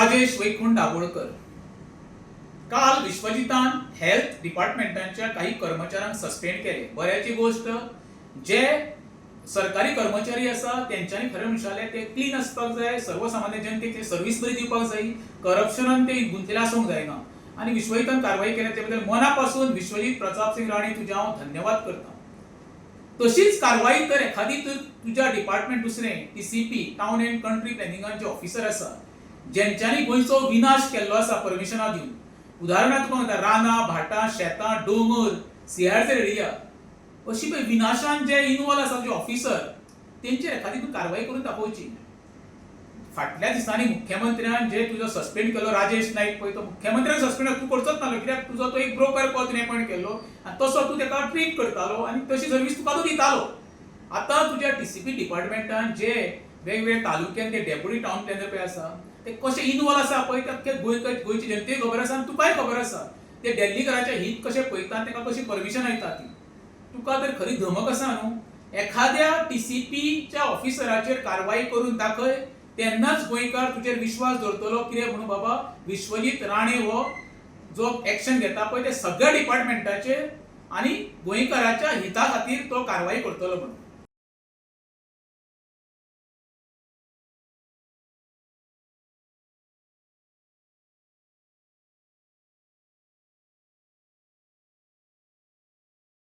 राजेश वैकुंठ दाभोळकर. काल विश्वजितान हेल्थ डिपार्टमेंटाच्या काही कर्मचाऱ्यांक सस्पेंड केले. बऱ्याची गोष्ट, जे सरकारी कर्मचारी आसा तेंच्यांनी खरें म्हणशाले ते क्लीन आसपाक जाय, सर्वसामान्य जनतेक ते सर्वीस बरी दिवपाक जाय, करप्शनान ते गुंतलेले आसूंक जायना. आनी विश्वजितान कारवाई केल्या ते बद्दल मना पासून विश्वजीत प्रताप सिंग राणे, तुजें हांव धन्यवाद करता. तशीच कारवाई तर एखादी तर तुज्या डिपार्टमेंट दुसरें टीसीपी, टावन अँड कंट्री प्लॅनिंगान जे ऑफिसर आसा, जेंच्यांनी गोंयचो विनाश केल्लो आसा परमिशनां दिवन. उदाहरणार्थ तुका सांगता, रानां, भाटां, शेतां, दोंगर, सीआरझेड एरिया अशी पळय विनाशान जे इनवॉल्व आसा जे ऑफिसर, तेंचेर एखादी तूं कारवाई करून दाखोवची. फाटल्या दिसांनी मुख्यमंत्र्यान जे तुजो सस्पेंड केलो राजेश नायक पळय, तो मुख्यमंत्र्यान सस्पेंड, तूं करचोच नासलो, कित्याक तुजो तो एक ब्रोकर को तुवें अपॉयंट केल्लो आनी तसो तूं तेका ट्रीट करतालो आनी तशी सर्वीस तुका तो दितालो. आतां तुज्या टीसीपी डिपार्टमेंटान जे वेगवेगळे तालुक्यान ते डेप्युटी टावन प्लॅनर पळय आसा, ते कशे इनवॉल्व आसा पळय, ते अख्खे गोंयकर, गोंयची जनतेक खबर आसा आनी तुकाय खबर आसा. ते डेल्लीकराचे हित कशे पळयता आनी ताका कशी परमिशन येता ती. तुका तर खरी धमक आसा न्हू, एखाद्या टीसीपीच्या ऑफिसराचेर कारवाई करून दाखय, तेन्नाच गोंयकार तुजेर विश्वास दवरतलो. कितें म्हणून बाबा, विश्वजीत राणे हो जो एक्शन घेता पळय ते सगळ्या डिपार्टमेंटाचेर आनी गोंयकाराच्या हिता खातीर तो कारवाई करतलो म्हणून.